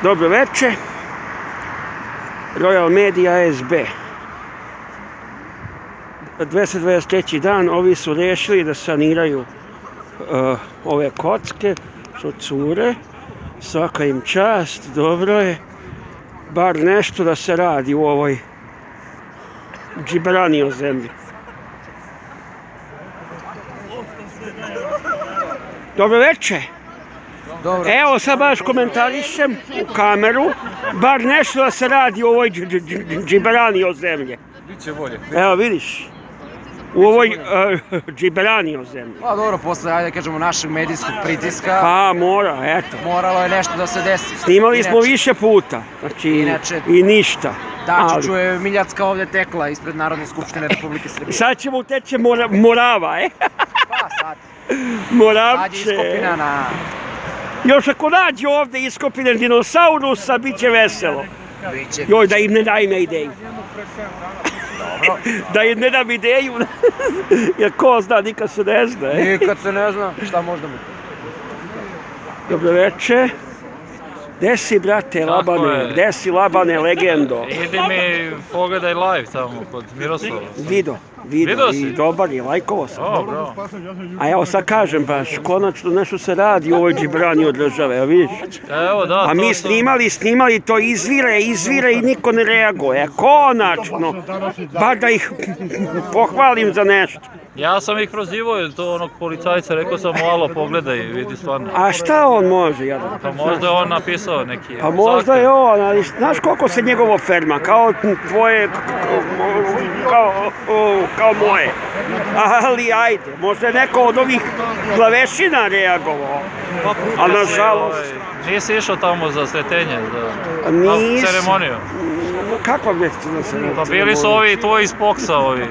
Dobro večer. Royal Media SB. 223. dan, ovi su rešili da saniraju ove kocke što cure. Svaka im čast, dobro je. Bar nešto da se radi u ovoj džiberanijoj zemlji. Dobro večer. Dobro. Evo sad baš komentarišem u kameru, bar nešto da se radi u ovoj džiberanijoj zemlji. Biće bolje. Evo vidiš, u ovoj džiberanijoj zemlji. Pa dobro, posle, ajde kažemo, našeg medijskog pritiska, Pa mora, eto. moralo je nešto da se desi. Snimali smo više puta, znači Inače, i ništa. Dačiću je Miljacka ovdje tekla ispred Narodne skupštine Republike Srbije. Sad ćemo uteći Morava, Pa sad, sad je Moravče. iskopina na... Još ako nađe ovdje iskopinen dinosaurusa, bit će veselo. Biće. Joj, da im ne dajem ideju. Dobro. Da im ne dam ideju, jer ko zna, nikad se ne zna. Nikad se ne zna šta možda biti. Dobro večer. Gde si, brate, Labane? Gde si, Labane, legendo? Idi mi, pogledaj live tamo kod Miroslava. Vidio Vidio i si? dobar je, lajkovo sam. O, bravo. A evo sad kažem baš, konačno nešto se radi u ovoj džibrani od države, evo vidiš? Evo da, A mi snimali, to izvire i niko ne reaguje. Konačno, bar da ih pohvalim za nešto. Ja sam ih prozivao, to onog policajca, rekao sam malo pogledaj, vidi stvarno. A šta on može, jadan? Pa možda je on napisao neki... Pa možda je on, ali znaš koliko se njegovo ferma, kao tvoje, kao moje. Ali ajde, možda je neko od ovih glavešina reagovao, ali nažalost... Nisi išao tamo za sretenje, za Nisam. ceremoniju? Kakva mjesto da se ne... Pa bili su ovi tvoji iz Poksa, ovi.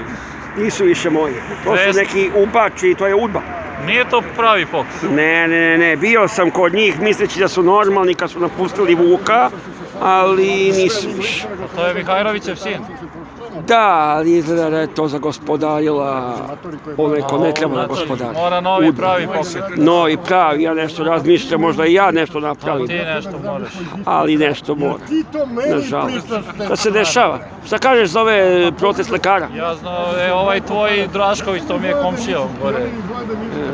Nisu više moji, to su Vest. neki ubači, to je udba. Nije to pravi Poks. Ne, bio sam kod njih misleći da su normalni kad su napustili Vuka, ali nisu više. To je Mihajlovićev sin. Da, ali izgleda da je to zagospodarila onaj ko ne treba da gospodari. Mora novi pravi pokret. Novi pravi, ja nešto razmišljam, možda i ja nešto Ti napravim, nešto moraš. ali nešto mora, nažalost. Šta se dešava? Šta kažeš za ove protest lekara? Ja znam, ovaj tvoj Drašković, to mi je komšija gore.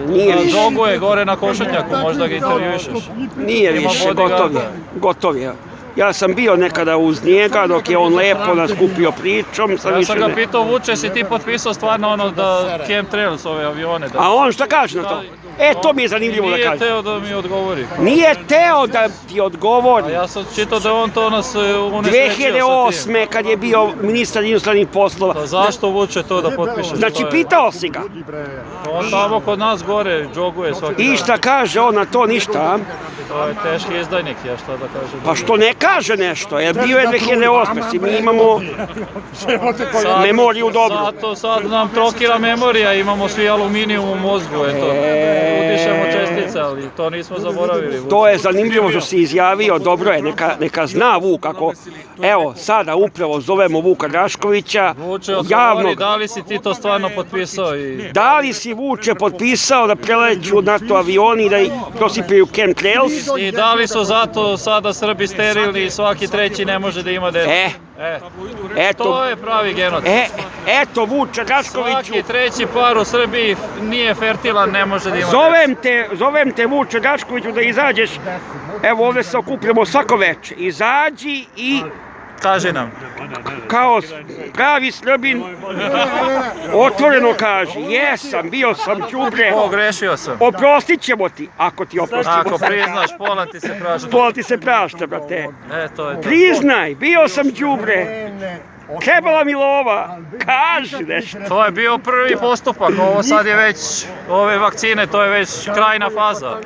Nije više, Droguje gore na Košutnjaku, možda ga intervjušeš. nije Ima više, bodyguarda. gotov je. Ja sam bio nekada uz njega dok je on lepo nas kupio pričom. Ja sam ga pitao, Vuče, si ti potpisao stvarno ono da chemtrails ove avione? Da... A on šta kaže na to? To mi je zanimljivo da Nije kaže. teo da mi odgovori. Nije teo da ti A odgovori. ja sam čitao da on to nas unesrećio sa tim. 2008. kad je bio ministar inostranih poslova. Pa zašto Vuče to da potpiše? Znači To je- pitao si ga. On tamo kod nas gore džoguje svaki dan. I šta kaže on na to, ništa. A? To je teški izdajnik, ja šta da kažem. Pa što ne kaže nešto, jer bio je 2008. Si mi imamo memoriju dobru. Zato sad nam trokira memorija, imamo svi aluminijum u mozgu, eto. Udišemo čestice, ali to nismo zaboravili. To je zanimljivo što si izjavio, dobro je, neka zna Vuk, ako, evo, sada upravo zovemo Vuka Draškovića, Vuče, javno, odgovori, da li si ti to stvarno potpisao i... da li si Vuče potpisao da preleću NATO avioni i da ih prosipaju chemtrails? I da li su zato sada Srbi sterilni i svaki treći ne može da ima dete? Eto, To je pravi genocid. eto Vuče Draškoviću, Svaki treći par u Srbiji nije fertilan, ne može da ima zovem te Vuče Draškoviću da izađeš, evo ovdje se okupljamo svako večer, izađi i Kaži nam. kao pravi Srbin otvoreno kaži, jesam, bio sam đubre, Pogrešio sam. oprostit ćemo ti, ako ti oprostimo. Ako priznaš, pola ti se prašta. Pola ti se prašta, brate. To je to. Priznaj, bio sam đubre, trebala mi lova, kaži nešto. To je bio prvi postupak, ovo sad je već, ove vakcine, to je već krajna faza.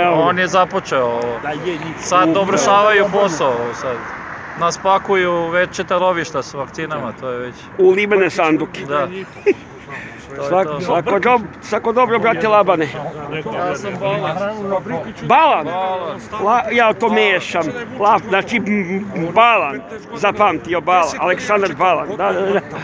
Evo, On je započeo ovo. Sad dovršavaju posao ovo sad. Nas pakuju već 4 lovišta s vakcinama, to je već... u limene sanduke. Da. Svako dobro, brate Labane. Ja sam Balan. Balan? Ja to mešam. Znači, Balan. Zapamtio Balan. Aleksandar Balan. Da.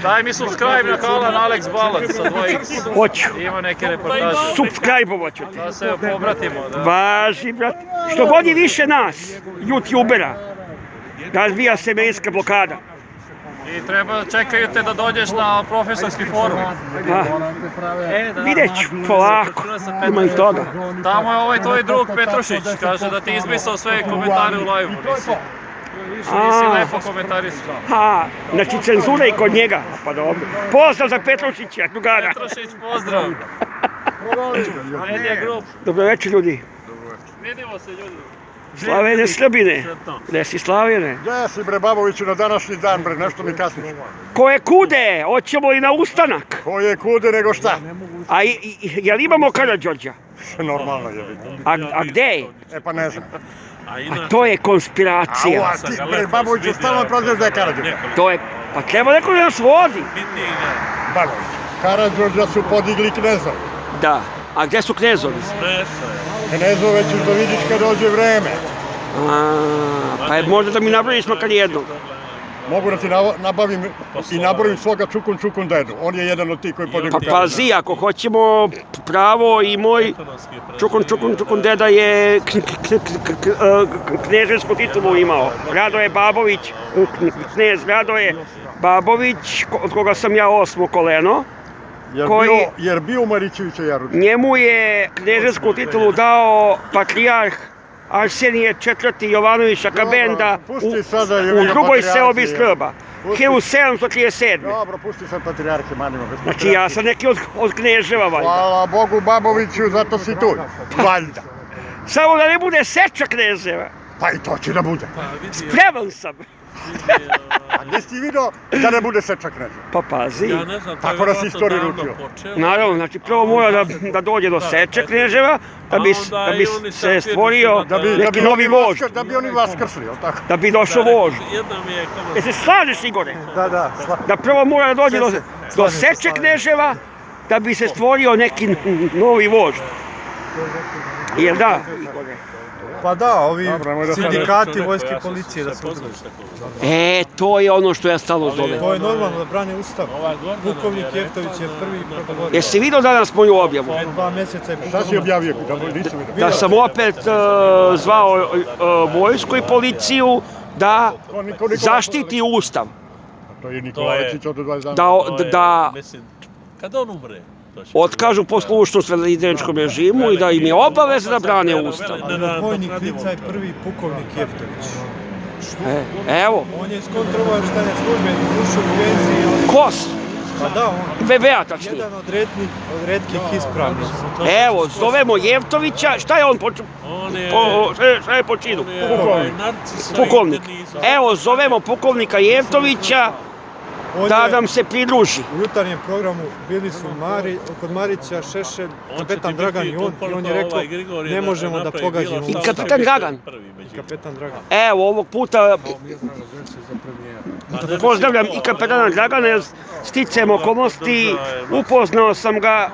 Daj mi subscribe na kanal Alex Balan sa 2x. Hoću. Ima neke reportaže. Subscribe-ovo ću ti. Da se pobratimo. Da. Važi, brate. Što god je više nas, YouTubera, razbija se medijska blokada. I čekaju te da dođeš na profesorski forum. Vidjet ću, polako, ima i toga. Tamo je ovaj tvoj drug Petrušić, kaže da ti izbrisao sve komentare u live-u. Nisi lepo komentarisao. Znači cenzura i kod njega, pa dobro. Pozdrav za Petrušića, drugara. Petrušić, pozdrav. Medija Group. Dobro večer, ljudi. Vidimo se, ljudi. Slavene Srbine. Gde si Slavene? Gde si bre Baboviću na današnji dan bre, nešto mi kasniš. Ko je kude? Hoćemo li na ustanak? Ko je kude nego šta? A jel imamo Karađorđa? Normalno je vidio. A gde je? E pa ne znam. A to je konspiracija. A ti bre Baboviću stalno prozivaš da je Karađorđa. To je, pa treba neko da nas vodi. Babović, Karađorđa su podigli knezovi. Da, a gde su knezovi? Knezove ćeš da vidiš kad dođe vreme. Pa je možda da mi nabraviš makar jednog. Mogu da ti nabavim i nabrojim svoga čukun dedu. On je jedan od tih koji podigli Pa Karađorđa. pazi, ako hoćemo pravo i moj čukun deda je kneževsku titulu imao. Radoje Babović, knez Radoje Babović, od koga sam ja 8. koleno. Jer bio u Marićevića Jaruđu. Njemu je kneževsku titulu dao patrijarh Arsenije IV. Jovanović Akabenda u drugoj seobi Srba, 1737. Dobro, pusti sad patrijarhe, manimo. Znači ja sam neki od kneževa, valjda. Hvala Bogu Baboviću, zato si tu. Valjda. Samo da ne bude seča knezeva. Pa i to će da bude. Spreman sam. A gdje si vidio da ne bude seča kneza? Pa pazi. Tako da si istoriju učio. Naravno, znači prvo mora da dođe do seče kneževa, da bi se stvorio neki novi vožd. Da bi oni vaskrsli, jel tako? Da bi došao vožd. Se slažeš, Igore? Da. Da prvo mora da dođe do seče kneževa, da bi se stvorio neki novi vožd. Jel da, Igore? Pa da, ovi sindikati vojske i policije da se udruže. To je ono što ja stalno zovem. To je normalno da brane ustav. Pukovnik Jeftović je prvi protagonist. Jesi vidio danas moju objavu? 2 mjeseca je Šta si objavio? Nisam vidio. Da sam opet zvao vojsku i policiju da zaštiti ustav. To je Nikola Aleksić od 20 dana. Da Kada on umre? otkažu poslušnost veleizdajničkom režimu i da im je obaveza da brane ustav. vojnik lica je prvi pukovnik Jeftović. Evo. On je iskontrolovao šta je službeni ušao u penziji. Kos? Pa da, on. VBA tačnije. Jedan od retkih ispravnih. Evo, zovemo Jeftovića. Šta je on šta je po činu? Pukovnik. Evo, zovemo pukovnika Jeftovića da nam se pridruži. U jutarnjem programu bili su kod Marića, Šešelj, kapetan Dragan i on je rekao ne možemo da pogađamo. I kapetan Dragan? Kapetan Dragan. Evo, ovog puta pozdravljam i kapetana Dragana, jer sticajem okolnosti upoznao sam ga,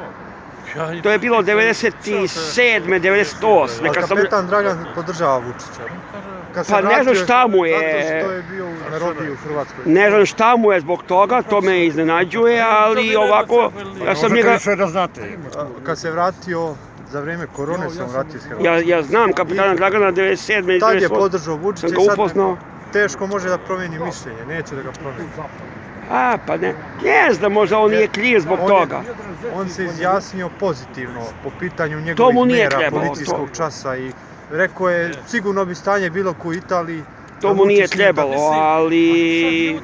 to je bilo 97. 98. A kapetan Dragan podržava Vučića. Pa ne znam šta mu je, zato što je bio na robiji u Hrvatskoj. Ne znam šta mu je zbog toga, to me iznenađuje, ali ovako, ja sam njega... Možete li sve da znate? Kad se vratio, za vrijeme korone sam vratio iz Hrvatske. Ja znam kapetana Dragana 97. Tad je podržao Vučića i sad upoznao. Teško može da promijeni mišljenje, neće da ga promijeni. Pa ne znam, možda on nije kriv zbog toga. On se izjasnio pozitivno po pitanju njegovih mjera policijskog časa i rekao je sigurno bi stanje bilo kao u Italiji. To mu nije trebalo, ali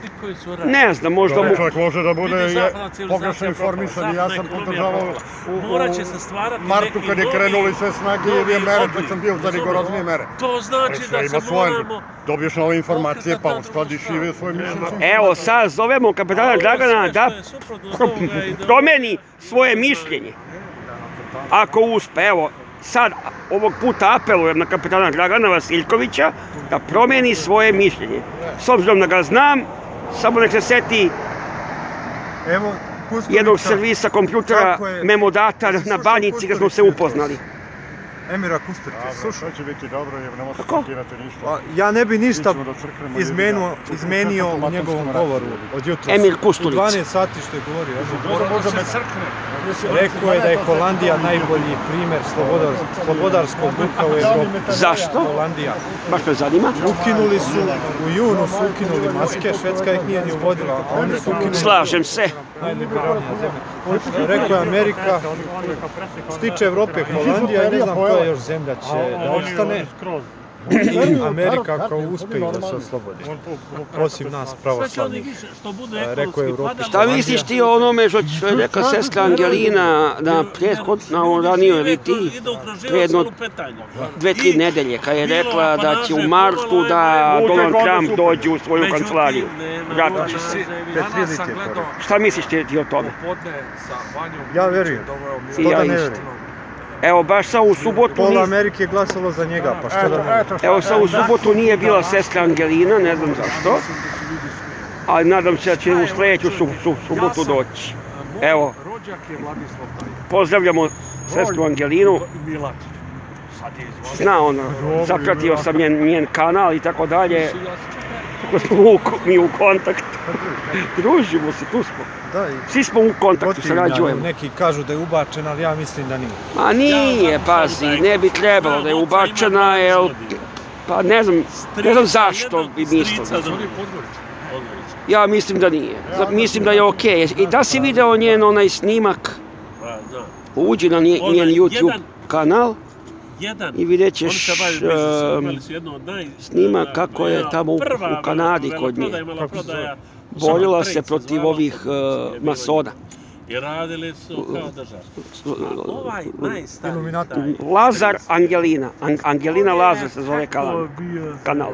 ne znam, možda mu... Čovjek može da bude pogrešno informisan i ja sam podržavao u martu kad je krenuli sve snage jer je mere, kad sam bio za rigoroznije mere. To znači da se moramo... Dobiješ nove informacije pa uskladiš i svoje mišljenje. Evo sad zovemo kapetana Dragana da promeni svoje mišljenje. Ako uspe, evo, sad ovog puta apelujem na kapetana Dragana Vasiljkovića da promeni svoje mišljenje. S obzirom da ga znam, samo nek se seti... Evo, jednog servisa kompjutera Memo Datar na Banjici kad smo se upoznali. Emira Kusturića, slušaj. To će biti dobro jer ne možete Kako? citirati ništa. Ja ne bi ništa Mi ćemo da crknemo izmenio u njegovom govoru od jutra. Emir U Kusturić. 12 sati što je govorio. Može me crkne. Rekao je da je Holandija najbolji primjer slobodarskog duha u Evropi. Zašto? Holandija. Baš me zanima. Ukinuli su, u junu su ukinuli maske, Švedska ih nije ni uvodila, a oni su ukinuli. Slažem se. Najliberalnija zemlja. Rekao je Amerika, što se tiče Evrope, Holandija i ne znam koja još zemlja će da opstane. I Amerika kao uspeju da se oslobodi. Osim nas pravoslavnih, rekao je Evropi. Šta misliš ti o onome što je rekla sestra Angelina na ranijoj ili ti pre jedno 2-3 nedelje kad je rekla da će u martu da Donald Trump dođe u svoju kancelariju. Vratit će se. Šta misliš ti o tome? Ja verujem. I Što ja da ne isto. verujem? Evo baš sad u subotu Pola Amerike je glasalo za njega, pa što da ne verujem? Evo sad u subotu nije bila sestra Angelina, ne znam zašto. Ali nadam se da će u sljedeću subotu doći. Evo, pozdravljamo sestru Angelinu. Zna ona, zapratio sam njen kanal i tako dalje. Tako smo mi u kontaktu. Družimo se, tu smo. Da, Svi smo u kontaktu, sarađujemo. Neki kažu da je ubačen, ali ja mislim da nije. Ma nije, pazi, ne bi trebalo da je ubačena, jer, pa ne znam zašto bi mislio. Ja mislim da nije. Mislim da je okej. I da si video njen onaj snimak, uđi na njen YouTube kanal i vidjet ćeš snimak kako je tamo u Kanadi kod nje. Borila se protiv ovih masona. I radili su kao država. Ovaj najstariji Lazar Angelina. Angelina Lazar se zove kanal.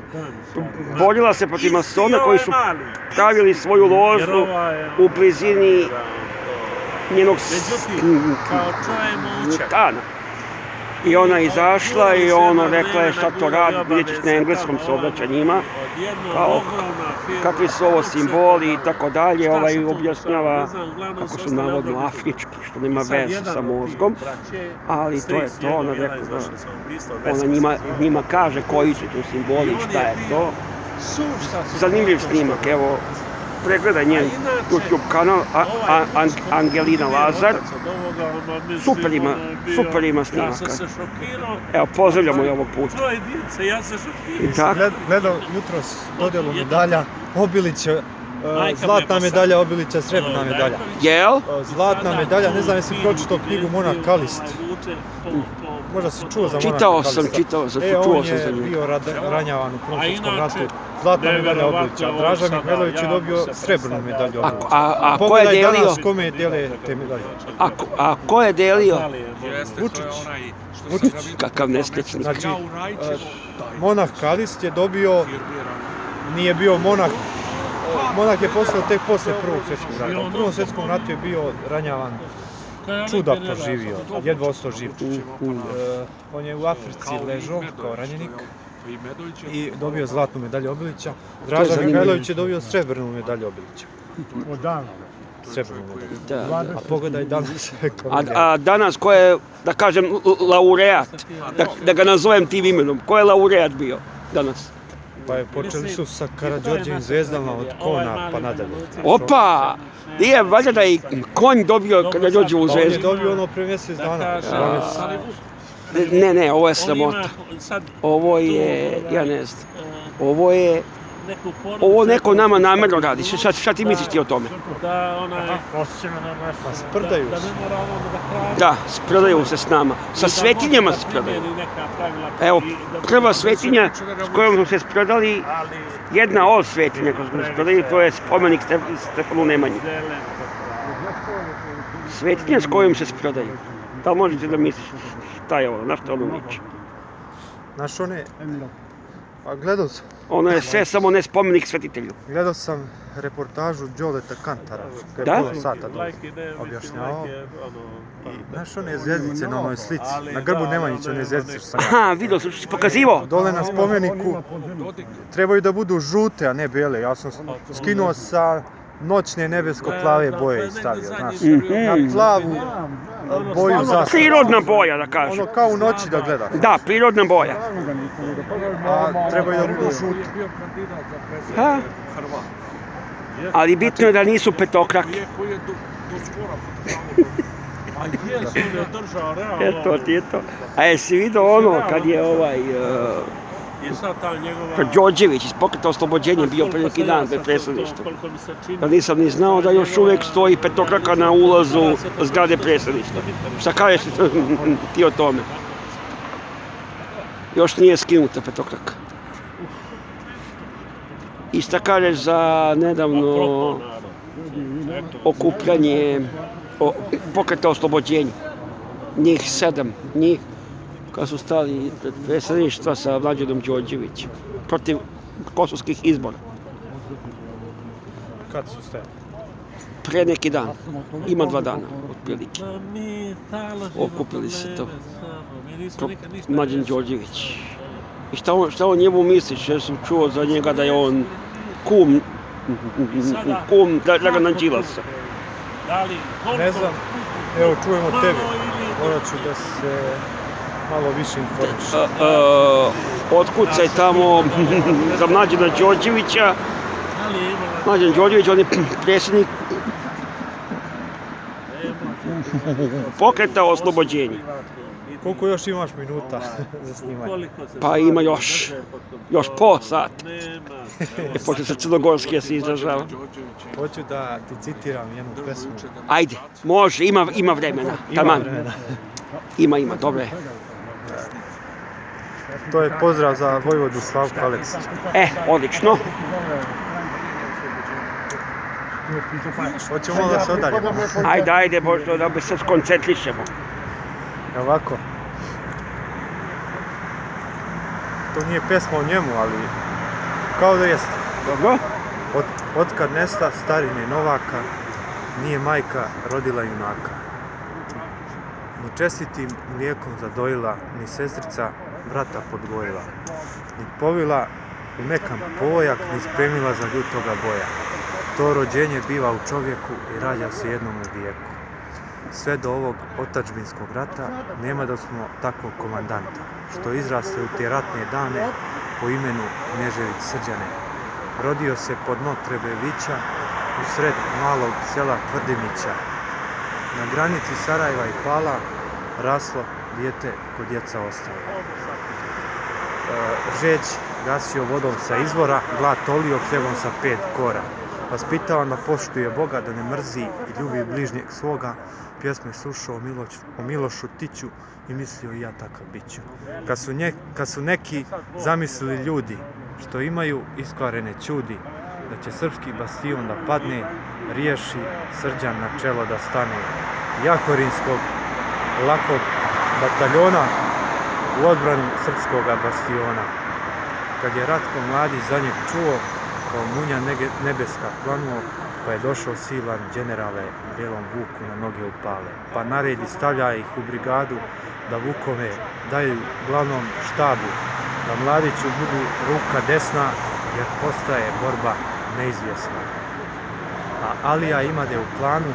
Borila se protiv masona koji su pravili svoju ložu u blizini njenog stana. I ona je izašla i ona rekla je šta to radi, vidjet ćeš na engleskom se obraća njima, kao kakvi su ovo simboli i tako dalje, objašnjava kako su navodno afrički, što nema veze sa mozgom, ali to je to, ona rekla da ona njima kaže koji su tu simboli i šta je to. Zanimljiv snimak, evo, pregledaj njen YouTube kanal Angelina Lazar. Super ima snimaka. Evo, pozdravljamo i ovog puta. Gledao jutros dodjelu medalja, Obilića, zlatna medalja Obilića, srebrna medalja. Jel? Zlatna medalja, ne znam jesi pročitao knjigu Monah Kalist. Možda si čuo za Monah Kalista. Čitao sam, čuo sam za On nju. je bio ranjavan u Prvom svjetskom ratu. Zlatna medalja Obilića. Draža Mihajlović je dobio srebrnu medalju Obilića. A ko je delio? Pogledaj danas kome dele te medalje. A ko je delio? Vučić. Kakav nesrećnik. Znači, Monah Kalist je dobio, nije bio monah, monah je postao tek poslije Prvog svjetskog rata. U Prvom svjetskom ratu je bio ranjavan, čuda proživio, jedva ostao živ. On je u Africi ležao kao ranjenik i dobio zlatnu medalju Obilića. Draža Mihajlović je dobio srebrnu medalju Obilića. Srebrnu medalju. A pogledaj danas. A danas ko je, da kažem, laureat, da ga nazovem tim imenom, ko je laureat bio danas? Pa je počeli su sa Karađorđevim zvezdama od Kona pa nadalje. Opa! Nije, valjda da je konj dobio Karađorđevu zvezdu. On je dobio ono pre mjesec dana. Ne, ovo je sramota. Ovo je, ja ne znam, ovo neko nama namjerno radi. Šta ti misliš ti o tome? Pa sprdaju se. Da, sprdaju se s nama. Sa svetinjama se sprdaju. Evo, prva svetinja s kojom smo se sprdali, jedna od svetinja koju smo se sprdali, to je spomenik Stefanu Nemanji. Svetinja s kojom se sprdaju. Da li možete da misliš šta je ovo, na što ono liči? Znaš one, pa gledao sam. Ono je sve samo ne spomenik svetitelju. Gledao sam reportažu Đoleta Kantara, koji je pola sata objašnjavao. I znaš one zvjezdice na onoj slici, na grbu Nemanjića one zvjezdice što sam gledao. Aha, vidio sam što si pokazivao. Dole na spomeniku trebaju da budu žute, a ne bijele. Ja sam skinuo sa noćne nebesko-plave boje stavio, znaš. Na plavu boju zastave. Prirodna boja, da kažem. Ono kao u noći da gledaš. Da, prirodna boja. A trebaju da budu žute. Ha? Ali bitno je da nisu petokrake. Eto ti je to. A jesi vidio ono kad je Đorđević iz Pokreta oslobođenja bio pre neki dan pred predsjedništvom. Da nisam ni znao da još uvijek stoji petokraka na ulazu zgrade predsjedništva. Šta kažeš ti o tome? Još nije skinuta petokraka. I šta kažeš za nedavno okupljanje Pokreta oslobođenja? Njih 7, njih kad su stali pred predsjedništva sa Mlađanom Đorđevićem protiv kosovskih izbora. Kad su stajali? Pre neki dan, ima 2 dana, otprilike. Okupili se to. Mlađan Đorđević. I šta o njemu misliš? Ja sam čuo za njega da je on kum Dragana Đilasa. Ne znam, evo čujemo tebe. Morat ću da se malo više informišem. Otkucaj tamo za Mlađana Đorđevića. Mlađan Đorđević, on je predsjednik Pokreta oslobođenja. Koliko još imaš minuta za snimanje? Pa ima još pola sata. Pošto se crnogorski se izražava. Hoću da ti citiram jednu pesmu. Ajde, može, ima vremena. Taman. Ima, dobro je. To je pozdrav za Vojvodu Slavka Aleksića. Odlično. Hoćemo da se odaljemo. Ajde, možda da se skoncentrišemo. Ovako. To nije pesma o njemu, ali kao da jeste. Dobro. Otkad nesta starine Novaka, nije majka rodila junaka. Ni čestitim mlijekom zadojila, ni sestrica brata podgojila. Ni povila u mekan pojak, ni spremila za ljutoga boja. To rođenje biva u čovjeku i rađa se jednom u vijeku. Sve do ovog otadžbinskog rata nema da smo takvog komandanta, što izraste u te ratne dane po imenu Knežević Srđane. Rodio se pod Notrebe Vića, u sred malog sela Tvrdimića. Na granici Sarajeva i Pala raslo dijete ko djeca ostalo. Žeđ gasio vodom sa izvora, glad tolio hljebom sa 5 kora. Vaspitavan da poštuje Boga, da ne mrzi i ljubi bližnjeg svoga, pjesme slušao o Milošu Tiću i mislio i ja takav biću. Kad su neki zamislili ljudi što imaju iskvarene ćudi, da će srpski bastion da padne, riješi Srđan na čelo da stane. Jahorinskog lakog bataljona u odbranu srpskoga bastiona. Kad je Ratko mladi za njeg čuo, kao munja nebeska planuo, pa je došao silan generale Belom Vuku na noge upale. Pa naredi stavlja ih u brigadu da Vukove daju glavnom štabu, da Mladiću budu ruka desna jer postaje borba neizvjesna. A Alija imade u planu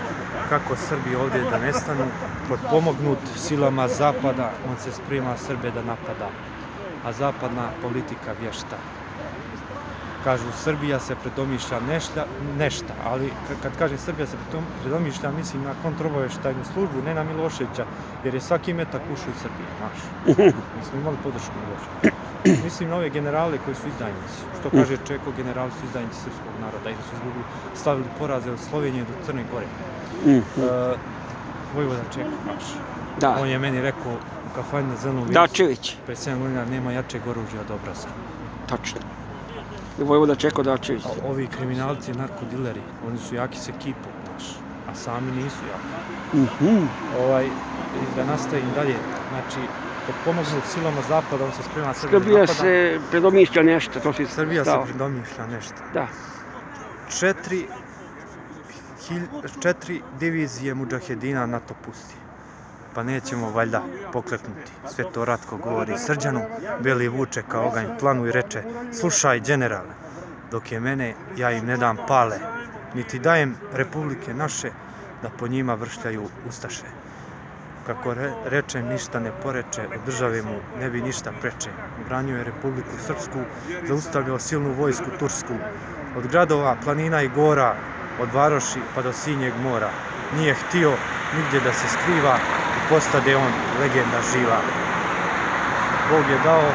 kako Srbi ovdje da nestanu, potpomognut silama zapada, on se sprema Srbe da napada, a zapadna politika vješta. Kažu, Srbija se predomišlja nešta, ali kad kažem Srbija se predomišlja, mislim na kontraobavještajnu službu, ne na Miloševića, jer je svaki metak ušao iz Srbije, znaš. Mi smo imali podršku Miloševića. Mislim na ove generale koji su izdajnici. Što kaže Čeko, generali su izdajnici srpskog naroda i da su stavili poraze od Slovenije do Crne Gore. Vojvoda Čeko, znaš. Da. On je meni rekao u kafani na Zelnom vicu, Dačević. pred 7 godina nema jačeg oružja od obraza. Tačno. Vojvoda Čeko Dačević. Ovi kriminalci, narkodileri, oni su jaki s ekipom, znaš, a sami nisu jaki. Da nastavim dalje, znači, potpomognut silama zapada, on se sprema Srbije napada. Srbija se predomišlja nešto, to si stao. Srbija se predomišlja nešto. Da. 4 divizije mudžahedina NATO pusti. Pa nećemo valjda pokleknuti. Sve to Ratko govori Srđanu, Beli vuče kao oganj planu i reče: slušaj, generale, dok je mene, ja im ne dam pale. niti dajem republike naše da po njima vršljaju ustaše. Kako reče, ništa ne poreče, od države mu ne bi ništa preče. Branio je Republiku Srpsku, zaustavljao silnu vojsku Tursku. Od gradova, planina i gora, od varoši pa do Sinjeg mora. Nije htio nigdje da se skriva i postade on legenda živa. Bog je dao,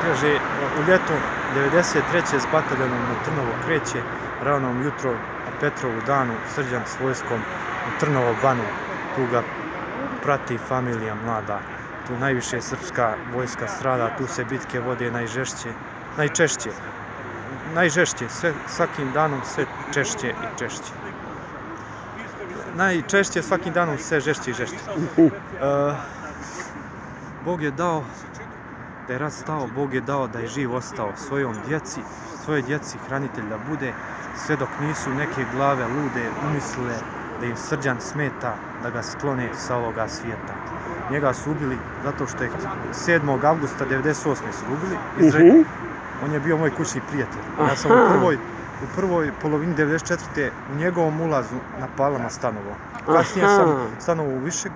kaže, u ljeto 93. s bataljonom na Trnovo kreće, ranom jutro, a Petrovu danu, Srđan s vojskom u Trnovo banu. Tu ga prati familija mlada, tu najviše srpska vojska strada, tu se bitke vode najžešće, svakim danom sve češće i češće. Najčešće, svakim danom sve žešće i žešće. Bog je dao da je rat stao, Bog je dao da je živ ostao svojoj djeci hranitelj da bude, sve dok nisu neke glave lude umislile da im Srđan smeta, da ga sklone sa ovoga svijeta. Njega su ubili zato što je 7. avgusta 1998. su ubili. On je bio moj kućni prijatelj. Ja sam u prvoj polovini 1994. u njegovom ulazu na Palama stanovao. Kasnije sam stanovao u više,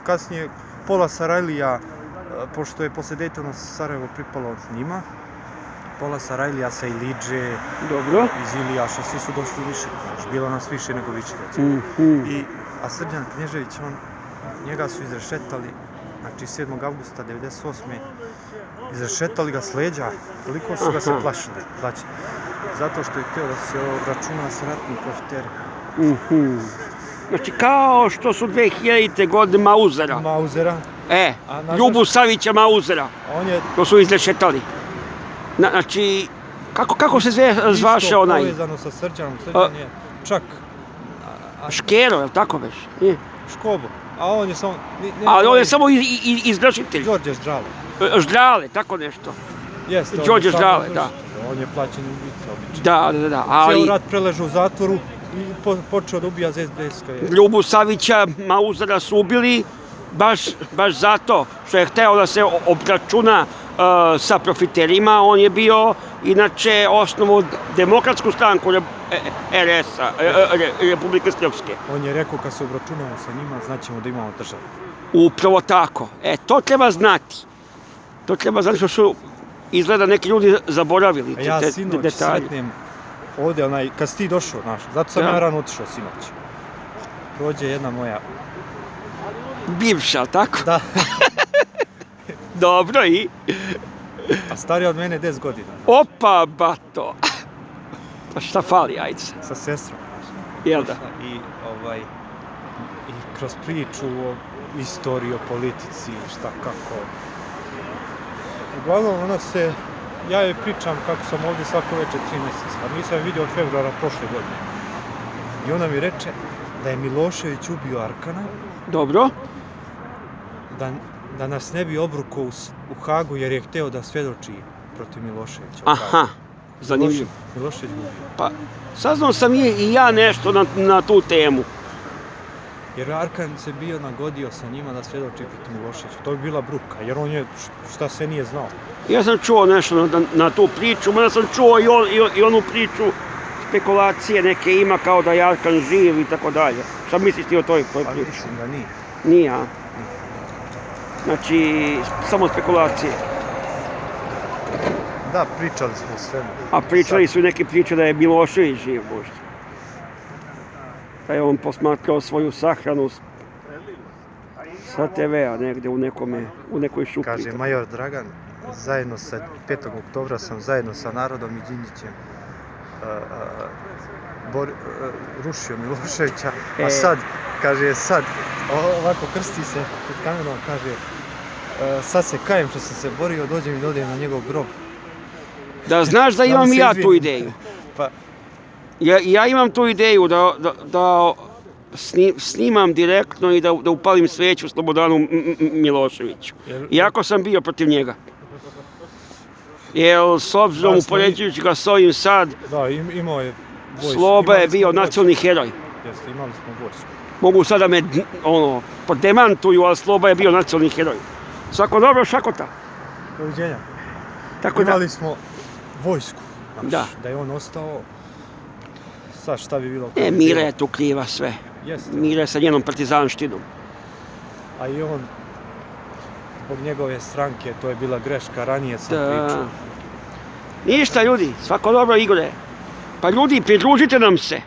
kasnije pola Sarajlija, pošto je posle Dejtona Sarajevo pripalo njima, pola Sarajlija sa Iliđe, iz Ilijaša, svi su došli u Višegrad, bilo nas više nego Višegrad. A Srđan Knježević, njega su izrešetali, znači 7. avgusta 1998. Izrešetali ga s leđa, koliko su ga se plašili. Zato što je htio da se obračuna s ratnim profiterima. Znači kao što su 2000. godine Mauzera. Ljubu Savića Mauzera. To su izrešetali. Znači, kako se zvaše onaj? Isto povezano sa Srđanom, Srđan je čak... Škero, je li tako već? Škobo, a on je samo... Ali on je samo izvršitelj. Đorđe Ždrale. Ždrale, tako nešto. Jeste, Đorđe Ždrale, da. On je plaćen ubica, obično. Da. Cijel rat preležao u zatvoru i počeo da ubija ZSB-ska. Ljubu Savića Mauzera su ubili baš zato što je hteo da se obračuna sa profiterima. On je bio, inače, osnovu demokratsku stranku RS-a, Republike Srpske. On je rekao, kad se obračunamo sa njima, znaćemo da imamo državu. Upravo tako. To treba znati. To treba znati što su, izgleda, neki ljudi zaboravili. A ja sinoć sretnem ovdje, kad si ti došao, zato sam ja rano otišao sinoć. Prođe jedna moja... Bivša, tako? Da. Dobro, i? A starija od mene 10 godina. Opa, bato! Pa šta fali, ajde se. Sa sestrom. Jel da? I kroz priču o istoriji, o politici, šta, kako. Uglavnom, ja joj pričam kako sam ovdje svako večer 3 mjeseca, a nisam je vidio od februara prošle godine. I ona mi reče da je Milošević ubio Arkana. Dobro. Da nas ne bi obrukao u Hagu jer je hteo da svedoči protiv Miloševića. Aha, zanimljivo. Milošević ubio. Pa, saznao sam i ja nešto na tu temu. Jer Arkan se bio nagodio sa njima da svedoči protiv Miloševića. To bi bila bruka, jer on je šta sve nije znao. Ja sam čuo nešto na tu priču, mada sam čuo i onu priču, spekulacije neke ima kao da je Arkan živ i tako dalje. Šta misliš ti o toj priči? Pa mislim da nije. Nije, a? Znači, samo spekulacije. Da, pričali smo sve. A pričali su neki priče da je Milošević živ možda. Da je on posmatrao svoju sahranu sa TV-a negdje u nekoj šupi. Kaže major Dragan, zajedno sa 5. oktobra sam zajedno sa narodom i Đinđićem rušio Miloševića, a sad, kaže ovako krsti se pred kamerom, kaže sad se kajem što sam se borio, dođem i dodajem na njegov grob. Da znaš da imam i ja tu ideju. Ja imam tu ideju da snimam direktno i da upalim sveću Slobodanu Miloševiću. Iako sam bio protiv njega. Jer s obzirom upoređujući ga s ovim sad, imao je vojsku. Sloba je bio nacionalni heroj. Jeste, imali smo vojsku. Mogu sad da me podemantuju, ali Sloba je bio nacionalni heroj. Svako dobro, Šakota. Doviđenja. Imali smo vojsku. Da je on ostao sad šta bi bilo. Mira je tu kriva sve. Jeste. Mira je sa njenom partizanštinom. A i on, zbog njegove stranke, to je bila greška, ranije sam pričao. Ništa ljudi, svako dobro Igore. Pa ljudi, pridružite nam se.